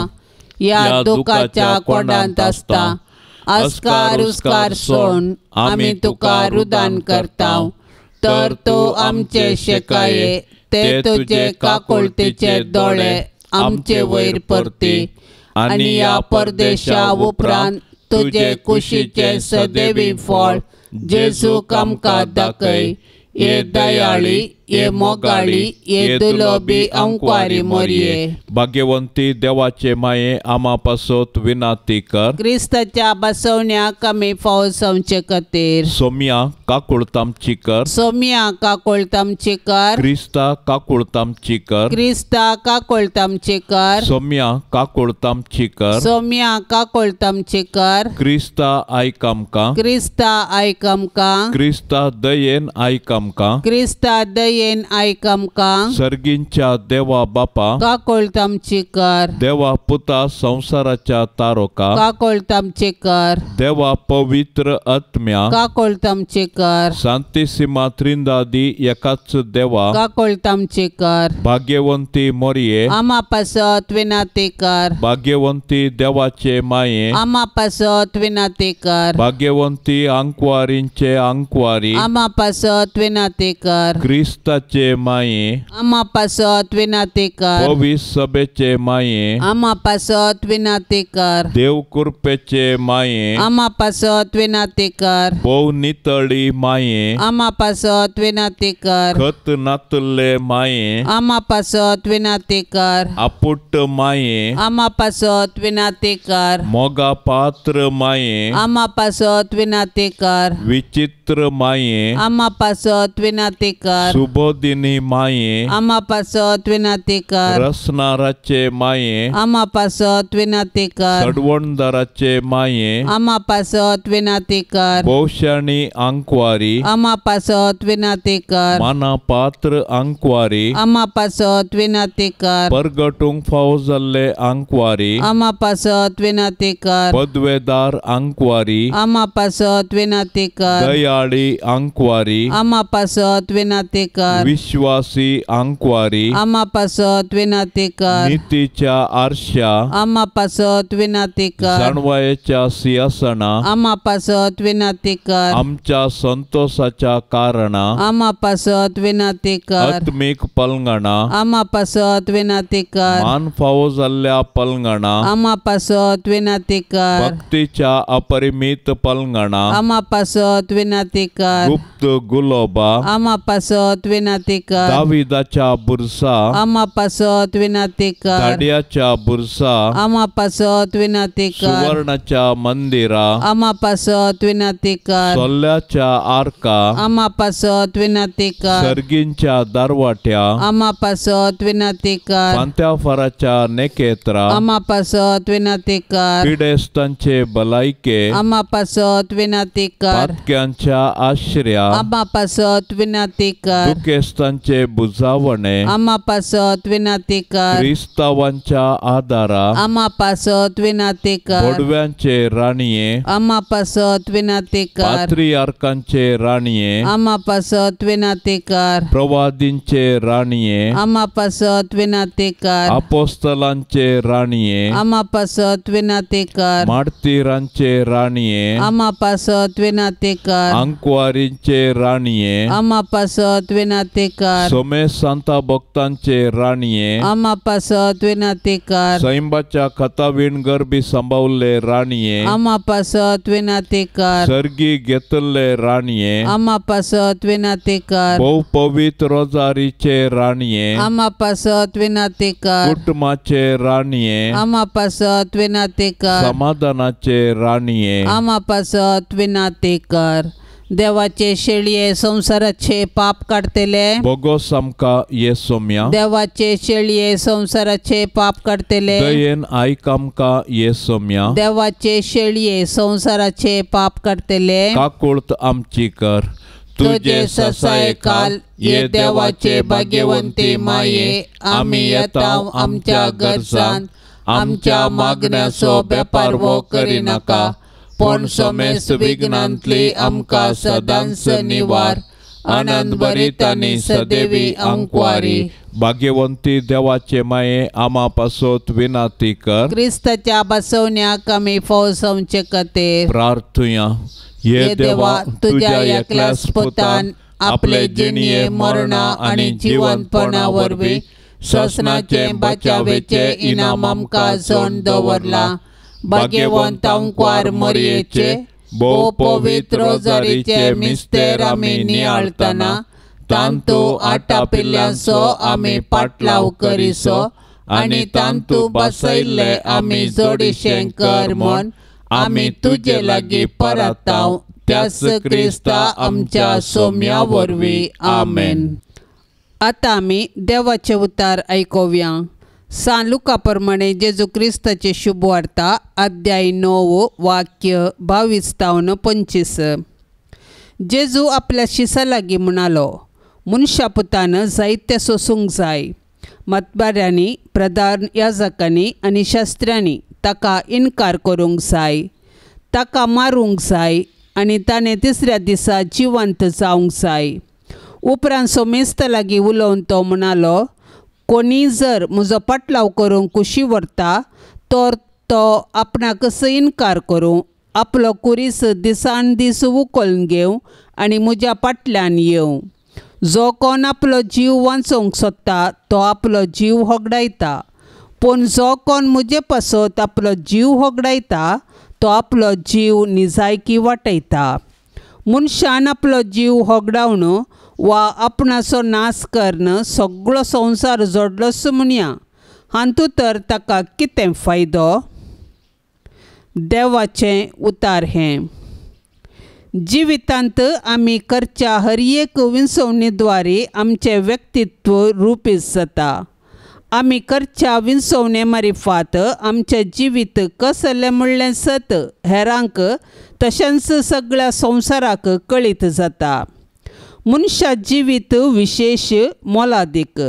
ह्या दुखाच्या कोंडांत आसता, अस्कार उस्कार सोण आमी तुका रुदान करता, तर तूं आमचे शेकाये ते तुजे काकुळतीचे दोळे आमचे वयर परती आनी ह्या परदेशा उपरांत तुजे कुशीचें सदैवी फळ जेजूक आमकां दाखय. ये दयाळी, ये मोगाळी, ये दुलोबी अंकवारी मोरये. भाग्यवंती देवाचे माये आमा पासत विनाती कर, क्रिस्ताच्या बसवण्याक आमी फावो जावचे खातीर. सोम्या काकुळतामची कर, सोम्या काकुळतामची कर, क्रिस्ता काकुळतामची कर, क्रिस्ता काकुळतामची कर, सोम्या काकुळतामची कर, सोम्या काकुळतामची कर, क्रिस्ता आयक आमकां, क्रिस्ता आयक आमकां, क्रिस्ता दयेन आयक आमकां, क्रिस्ता दयेन आयक आमकां. सर्गींच्या देवा बापा काकुळतामची कर, देवा पुता संवसाराच्या तारोका काकुळतामची कर, देवा पवित्र आत्म्या काकुळतामची कर, सांतिसिमा त्रिंदादी एकाच देवा काकुळतामची कर, भाग्यवंती मोरये आमा पासत विनंती कर, भाग्यवंती देवाचे माये आमा पासत विनंती कर, भाग्यवंती आंकवारींचे आंकवारी आमा पासत विनंती कर, क्रिस्ता क्रिस्ताचे माये आमा पासत विनाती कर। पवित्र सभेचे माये आमा पासत विनाती कर। देव कृपेचे माये आमा पासत विनाती कर। भोव नितळी माये आमा पासत विनाती कर। खत नातल्ले माये आमा पासत विनाती कर। आपुट्ट माये आमा पासत विनाती कर। मोगा पात्र माये आमा पासत विनाती कर। विचित्र माये आमा पासत विनाती कर। सुबोधिनी माये आमा पासत विनाती कर। रसनाराचे माये आमा पासत विनाती कर। सडवणदाराचे माये आमा पासत विनाती कर। भोवशाणी आंकवारी आमा पासत विनाती कर। माना पात्र आंकवारी आमा पासत विनाती कर। परगटूंक फावो जाल्ले आंकवारी आमा पासत विनाती कर। पदवेदार आंकवारी आमा पासत विनाती कर। दयाळी आंकवारी आमा पासत विनाती कर। विश्वासी आंकवारी आमा पासत विनाती कर। नितीच्या आरशा आमा पासत विनाती कर। जाणवायेच्या सिंहासना आमा पासत विनाती कर। आमच्या संतोषाच्या कारणा आमा पासत विनाती कर। आत्मीक पलंगणा आमा पासत विनाती कर। मान फावो जाल्ल्या पलंगणा आमा पासत विनाती कर। भक्तीच्या अपरिमित पलंगणा आमा पासत विनाती कर। गुप्त गुलोबा आमा पासत विनाती कर। दाविदाच्या बुरसा आमा पासत विनाती कर। धाड्याच्या बुरसा आमा पासत विनाती कर। सुवर्णाच्या मंदिरा आमा पासत विनाती कर। सोल्ल्याच्या आरका आमा पासत विनाती कर। सर्गींच्या दारवाट्या आमा पासत विनाती कर। फांत्याफाराच्या नेकेत्रा आमा पासत विनाती कर। पिडेस्तांचे भलायके आमा पासत विनाती कर। पातक्यांच्या आश्रया आमा पासत विनाती कर। दुखेस्तांचे बुजावणे आमा पासत विनाती कर। क्रिस्तावांच्या आदारा आमा पासत विनाती कर। बोडव्यांचे राणये आमा पासत विनाती कर। पात्रियार्कांचे राणये आमा पासत विनाती कर। प्रवादींचे राणये आमा पासत विनाती कर। अपोस्तलांचे राणये आमा पासत विनाती कर। मार्तीरांचे राणये आमा पासत विनाती कर। आंकवारींचे राणये आमा पासत विनाती कर। सोमे सांता भक्तांचे राणये आमा पासत विनाती कर। सैंबाच्या खतावीण गर्भी सांबावल्ले राणये आमा पासत विनाती कर। सर्गी घेतल्ले राणये आमा पासत विनाती कर। भोव पवित्र रोजारीचे राणये आमा पासत विनाती कर। कुटुंबाचे राणये आमा पासत विनाती कर। समाधानाचे राणये आमा पासत विनाती कर। देवाचे शेळये संसाराचे पाप काडतले बोगोस आमकां ये सोम्या। देवाचे शेळये संसाराचे पाप काडतले दयेन आयक आमकां ये सोम्या। देवाचे शेळये संसाराचे पाप काडतले काकुळत आमची कर। तुझे ससाये काल ये देवाचे भाग्यवंती माये आमी येता आमच्या गरजान आमच्या मागण्याचो बेपारवो करिनाका पण समेस्त विघ्नांतली आमकां सदांच निवार। आनंद भरीत आनी सदैवी आंकवारी। भाग्यवंती देवाचे माये आमा पासत विनाती कर। क्रिस्ताच्या बसवण्याक आमी फौज जावचे खातीर प्रार्थुया। हे देवा तुझ्या एकल्याच पुतान आपले जिणये मरणा आनी जिवंतपणा वरवीं सोसणाचे बचावेचे इनाम आमकां जोडून दवरलां। भाग्यवंत आंकवार मरयेचे भोव पवित्र रोजारीचे मिस्तेर आमी नियाळतना तांतू आटापिल्ल्यांचो आमी पाटलाव करिसो आनी तांतू बसयल्ले आमी जोडीशें कर म्हूण आमी तुजे लागीं परताव त्याच क्रिस्ता आमच्या सोम्या वरवीं आमेन। आतां आमी देवाचें उतार आयकुया। सान लुका प्रमाणे जेजू क्रिस्ताचे शुभवार्ता अध्याय 9 वाक्य 22 तावन 25। जेजू आपल्या शिसा लागीं म्हणालो, मनशा पुतान जायतें सोसूंक जाय। मतबाऱ्यांनी, प्रधान याजकांनी आनी शास्त्र्यांनी ताका इनकार करूंक जाय, ताका मारूंक जाय आनी ताणें तिसऱ्या दिसा जिवंत जावंक जाय। उपरांत सोमेस्त लागीं उलोवन तो म्हणालो, कोणी जर म्हजो पाटलाव करूंक कुशी व्हरता तर तो आपणाकच इनकार करूं, आपलो कुरीस दिसान दीस उखलून घेवं आनी म्हज्या फाटल्यान येवं। जो कोण आपलो जीव वांचोवंक सोदता तो आपलो जीव होगडायता, पूण जो कोण म्हजे पासत आपलो जीव होगडायता तो आपलो जीव निजायकी वाटयता. मनशान आपलो जीव होगडावन वा आपणाचो नाश करून सगळो संवसार जोडलोच म्हणया, हातूंत तर ताका कितें फायदो? देवाचें उतार हें. जिवितांत आमी करच्या हर एक विंचवणे द्वारे आमचें व्यक्तित्व रुपीत जाता. आमी करच्या विंचवणे मारिफात आमचें जिवीत कसलें म्हणलें सत हेरांक तशेंच सगळ्या संवसाराक कळीत जाता. मनशा जिवीत विशेश मोलादीक,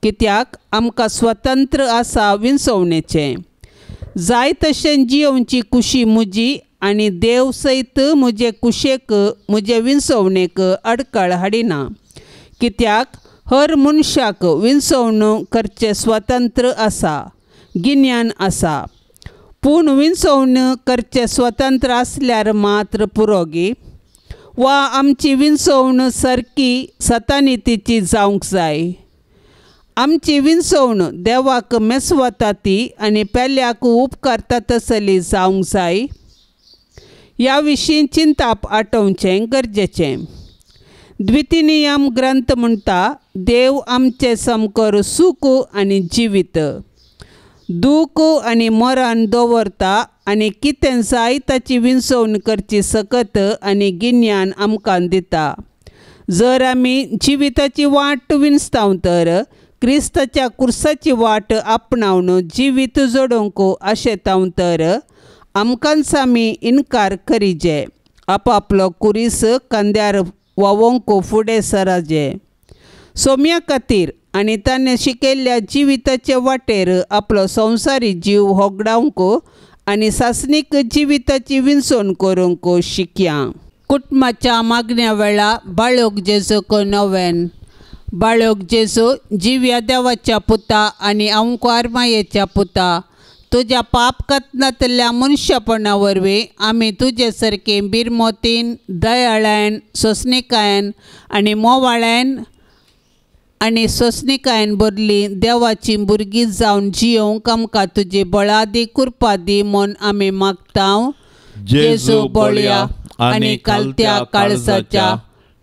कित्याक आमकां स्वतंत्र आसा विंचवणेचें. जाय तशें जियोवची खुशी म्हजी आनी देव सयत म्हजे कुशेक म्हजे विंचवणेक अडकळ हाडिना, कित्याक हर मनशाक विंचवणूक करचें स्वतंत्र आसा, गिन्यान आसा. पूण विंचवणूक करचें स्वतंत्र आसल्यार मात्र पुरोगी वा आमची विंचवणूक सारकी सतानितीची जावंक जाय. आमची विंचवणूक देवाक मेसवता ती आनी पेल्याक उपकारता तसली जावंक जाय. ह्या विशीं चिंताप आटोवचें गरजेचें. द्वितीनियम ग्रंथ म्हणटा, देव आमचें समकर सूख आनी जिवीत, दूख आनी मरण दवरता आनी कितें जाय ताची विंचवण करची सकत आनी गिन्यान आमकां दिता. जर आमी जिविताची वाट विंचता तर क्रिस्ताच्या कुर्साची वाट आपणावन जिवीत जोडोवंक आशेता तर आमकांच आमी इनकार करिजे, आपापलो कुरीस खांद्यार वावोवंक फुडें सराजे. सोम्या खातीर आनी ताणें शिकयल्ल्या जिविताचे वाटेर आपलो संवसारी जीव होगडावंक आनी सासणीक जिविताची विंचवण करूंक शिकया. कुटुंबाच्या मागण्या वेळा बाळोक जेजूक नवेन. बाळोक जेजू जिव्या देवाच्या पुता आनी अंकार मायेच्या पुता, तुज्या पाप कथनांतल्या मनशापणा वरवीं आमी तुजे सारके बिरमोतीन, दयाळायन, सोंसणिकायेन आनी मोवाळ्यान आनी सोंसणिकायेन भरली देवाची भुरगीं जावन जियोवंक आमकां तुजी बळादी कृपा दी म्हूण आमी मागता. जेजू बळया आनी कालत्या काळजाच्या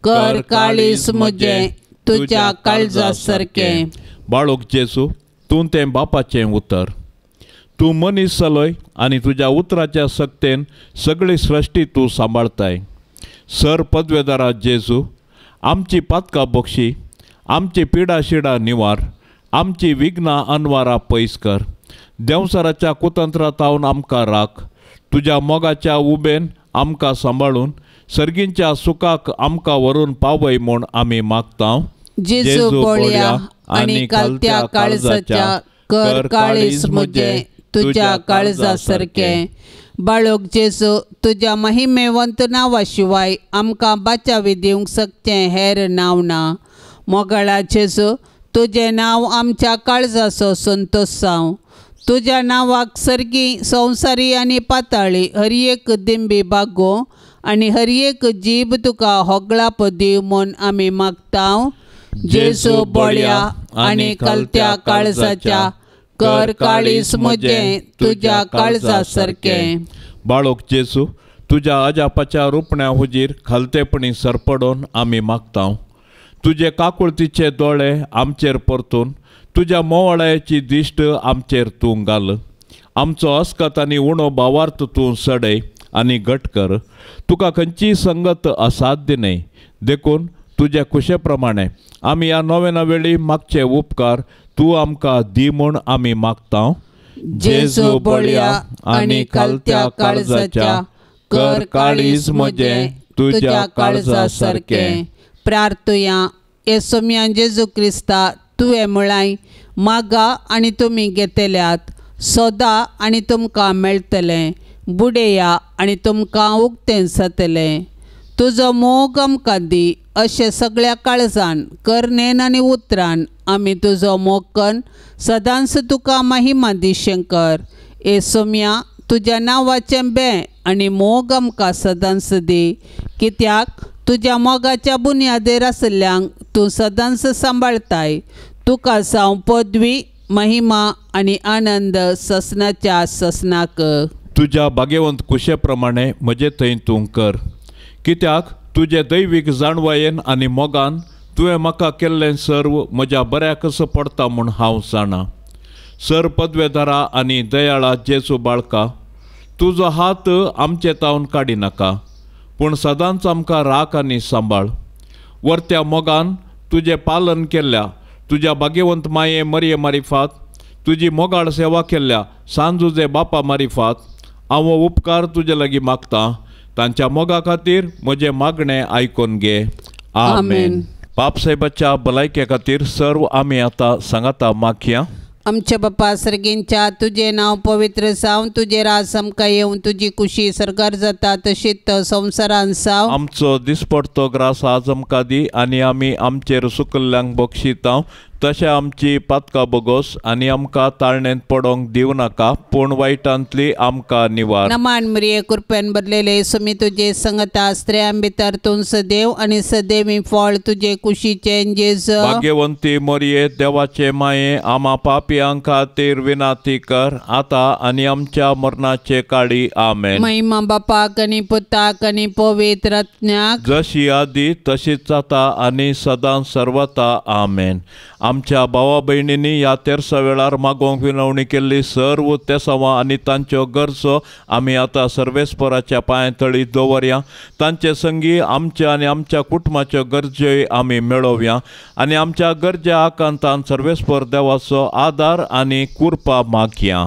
कर काळीज म्हजें तुज्या काळजा सारकें. बाळोक जेजू, तूं तें बापाचें उतर, तूं मनीस जालोय आनी तुज्या उतराच्या सक्तेन सगळी सृश्टी तूं सांबाळताय. सर पदवेदारा जेजू, आमची पातकां बक्षी, आमची पिडा शिडा निवार, आमची विघ्नां अनवारा पयस कर, देंवसाराच्या कुतंत्रांत आमकां राख, तुज्या मोगाच्या उबेन आमकां सांबाळून सर्गींच्या सुखाक आमकां व्हरून पावय म्हूण आमी मागता. जेजू बळया आनी कालत्या काळजाच्या कर काळीज म्हजें तुज्या काळजा सारकें. बाळोक जेजू, तुज्या महिमेवंत नांवा शिवाय आमकां बाचावी दिवंक शकचें हेर नांव ना. मोगाळा जेजू, तुजें नांव आमच्या काळजाचो संतोश जावं. तुज्या नांवाक सर्गी संवसारी आनी पाताळी हर एक दिंबी बागोवं आनी हर एक जीब तुका होगळाप दिवं म्हूण आमी मागता. जेजू बळया आनी कालत्या काळजाच्या कर काळीज म्हजें तुज्या काळजा सारकें. बाळोक जेजू, तुज्या अजापाच्या रुपण्या हुजीर खालतेपणी सरपडोन आमी मागता. तुजे काकुळतीचे दोळे आमचेर परतून तुज्या मोवाळायेची दिश्ट आमचेर तूं घाल. आमचो अस्कत आनी उणो भावार्थ तूं सडय आनी घट कर. तुका खंयचीय संगत असाध्य न्हय, देखून तुज्या खुशे प्रमाणे आमी ह्या नोवेना वेळी मागचे उपकार तूं आमकां दी म्हूण आमी मागता. जेजू बळया आनी कालत्या काळजाच्या कर काळीज म्हजें तुज्या काळजा सारकें. प्रार्थुया. हे सोम्या जेजू क्रिस्ता, तुवें म्हळाय, मागा आनी तुमी घेतल्यात, सोदा आनी तुमकां मेळटलें, बुडया आनी तुमकां उक्तें जातलें. तुजो मोग आमकां दी अशें सगळ्या काळजान, करणेन आनी उतरान आमी तुजो मोग कन्न सदांच तुका महिमा दी शंकर. हे सोम्या, तुज्या नांवाचें बें आनी मोग आमकां सदांच दी, कित्याक तुज्या मोगाच्या बुन्यादेर आशिल्ल्यांक तूं सदांच सांबाळताय. तुका साव पदवी महिमा आनी आनंद ससनाच्या ससनाक. तुज्या भाग्यवंत कुशे प्रमाणे म्हजे थंय तूं कर, कित्याक तुजे दैवीक जाणवायेन आनी मोगान तुवें म्हाका केल्लें सर्व म्हज्या बऱ्याकच पडटा म्हूण हांव जाणा. सर पदवेदारा आनी दयाळा जेजू बाळका, तुजो हात आमचे तावन काडिनाका, पूण सदांच आमकां राख आनी सांबाळ. वरत्या मोगान तुजें पालन केल्ल्या तुज्या भाग्यवंत माये मरये मारिफात, तुजी मोगाळ सेवा केल्ल्या सांजुजे बापा मारिफात हांव हो उपकार तुजे लागीं मागता. तांच्या मोगा खातीर म्हजें मागणें आयकून घे. आमेन. बापसाहेबाच्या भलायके खातीर सर्व आमी आतां सांगाता मागया. आमच्या बापा सर्गींच्या तुजें नांव पवित्र जावं, तुजें राज आमकां येवं, तुजी कुशी सरकार जाता तशीच संवसारान जावं. आमचो दिसपडतो ग्रास आज आमकां दी आनी आमी आमचेर सुकल्ल्यांक बक्षितांव तशें आमची पातकां बोगोस आनी आमकां ताळणेंत पडोंक दिवं नाका, पूण वायटांतली आमकां निवार. नमान मरिये कृपेन भरलेले सुमी तुजे संगता, स्त्रियां भितर तूं सदैव आनी सदैवी फळ तुजे कुशीचें जेजू. भाग्यवंती मरिये देवाचे माये, आमा पापयां खातीर विनाती कर आतां आनी आमच्या मरणाचे काळी. आमेन. महिमा बापाक आनी पुताक आनी पवित्र आत्म्याक, जशी आदी तशीच आतां आनी सदां सर्वता. आमेन. आमच्या भावा भयणींनी ह्या तेरसा वेळार मागोवंक विनवणी केल्ली सर्व तेसांवां आनी तांच्यो गरजो आमी आतां सर्वेस्पराच्या पांयां तळी दवरया. तांचे संगी आमच्या आनी आमच्या कुटुंबाच्यो गरज्योय आमी मेळोवया आनी आमच्या गरज्या आकांतान सर्वेस्पर देवाचो आदार आनी कृपा मागया.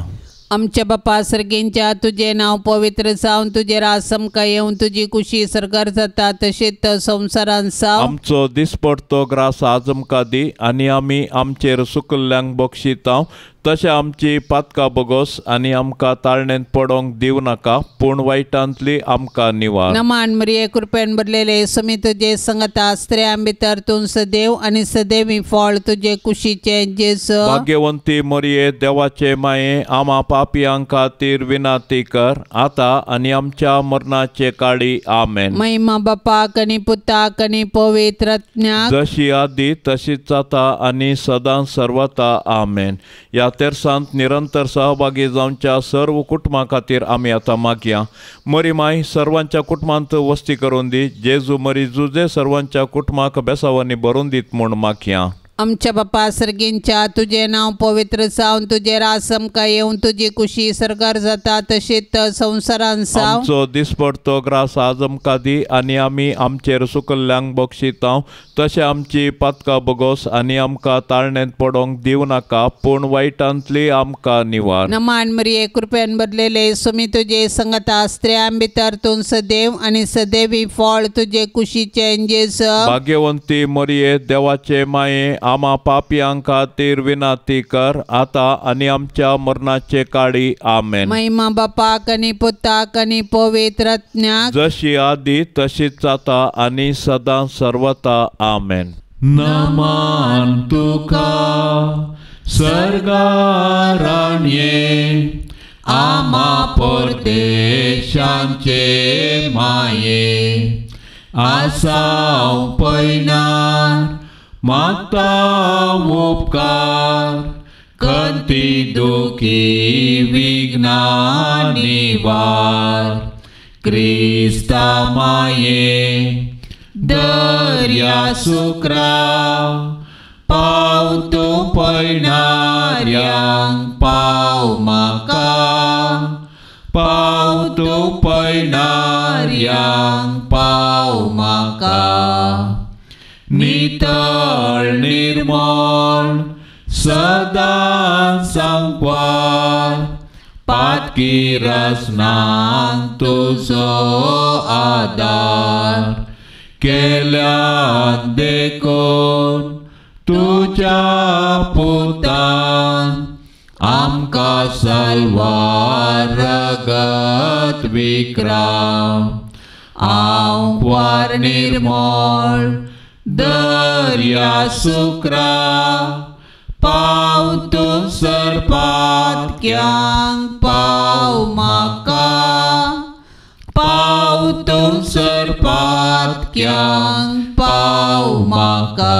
आमच्या बापा सर्गींच्या तुजें नांव पवित्र जावं, तुजें राज आमकां येवं, तुजी कुशी सरकार जाता तशीच संवसारान जावं. आमचो दिसपडतो ग्रास आज आमकां दी आनी आमी आमचेर सुकल्ल्यांक बक्षितांव तशें आमची पातकां बोगोस आनी आमकां ताळणेंत पडोंक दिवं नाका, पूण वायटांतली आमकां निवार. नमान मरिये कृपेन भरलेले सुमी तुजे संगता, स्त्रियां भितर तूं सदैव आनी सदैवी फळ तुजे कुशीचें जेजू. भाग्यवंती मरिये देवाचे माये, आमा पापयां खातीर विनाती कर आतां आनी आमच्या मरणाचे काळी. आमेन. महिमा बापाक आनी पुताक आनी पवित्र आत्म्याक, जशी आदी तशीच आतां आनी सदां सर्वता. आमेन. ह्या तेरसांत निरंतर सहभागी जावच्या सर्व कुटुंबां खातीर आमी आतां मागया. मरी माय सर्वांच्या कुटुंबांत वस्ती करून दी. जेजू मरी जुजे सर्वांच्या कुटुंबाक बेसावांनी भरून दीत म्हूण मागया. आमच्या बापा सर्गींच्या तुजें नांव पवित्र जावं, तुजें राज आमकां येवं, तुजी कुशी सरकार जाता तशीच संवसारान जावं. आमचो दिसपडतो ग्रास आज आमकां दी आनी आमी आमचेर सुकल्ल्यांक बक्षितांव तशें आमची पातकां बोगोस आनी आमकां ताळणेंत पडोंक दिवं नाका, पूण वायटांतली आमकां निवार. नमान मरिये कृपेन भरलेले सुमी तुजे संगता, स्त्रियां भितर तूं सदैव आनी सदैवी फळ तुजे कुशीचें जेजू. भाग्यवंती मरिये देवाचे माये, आमा पापयां खातीर विनाती कर आतां आनी आमच्या मरणाचे काळी. आमेन. महिमा बापाक आनी पुताक आनी पवित्र आत्म्याक, जशी आदी तशीच आतां आनी सदां सर्वता. आमेन. नमान तुका सर्गाराणये, आमा परदेशांचे माये, आसाव पयणार मागता उपकार, कंती दुखी विघ्ना निवार. क्रिस्ता माये दर्या सुक्रा, पाव तूं पयणाऱ्यांक पाव म्हाका, पाव तूं पयणाऱ्यांक पाव म्हाका. नितळ निर्मळ सदां सांकवार, पातकी रसनांक तुजो आदार. केल्यान देखून तुज्या पुतान आमकां साल्वार रगत विक्राव. आंकवार निर्मळ दर्या सुक्रा, पाव तूं सरपातक्यांक पाव म्हाका, पाव तूं सरपातक्यांक पातक्यांक पाव म्हाका.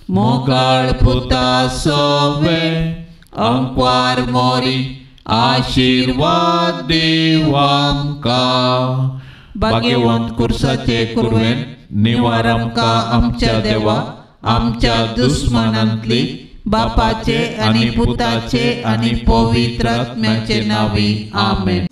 मोगाळ पुता सोवे अंकवार मोरी आशीर्वाद दीव आमकां. भाग्यवंत कुर्साचे कुरवेन निवार आमकां आमच्या देवा आमच्या दुस्मानांतली बापाचे आनी पुताचे आनी पवित्र आत्म्याचे नांवी. आमेन.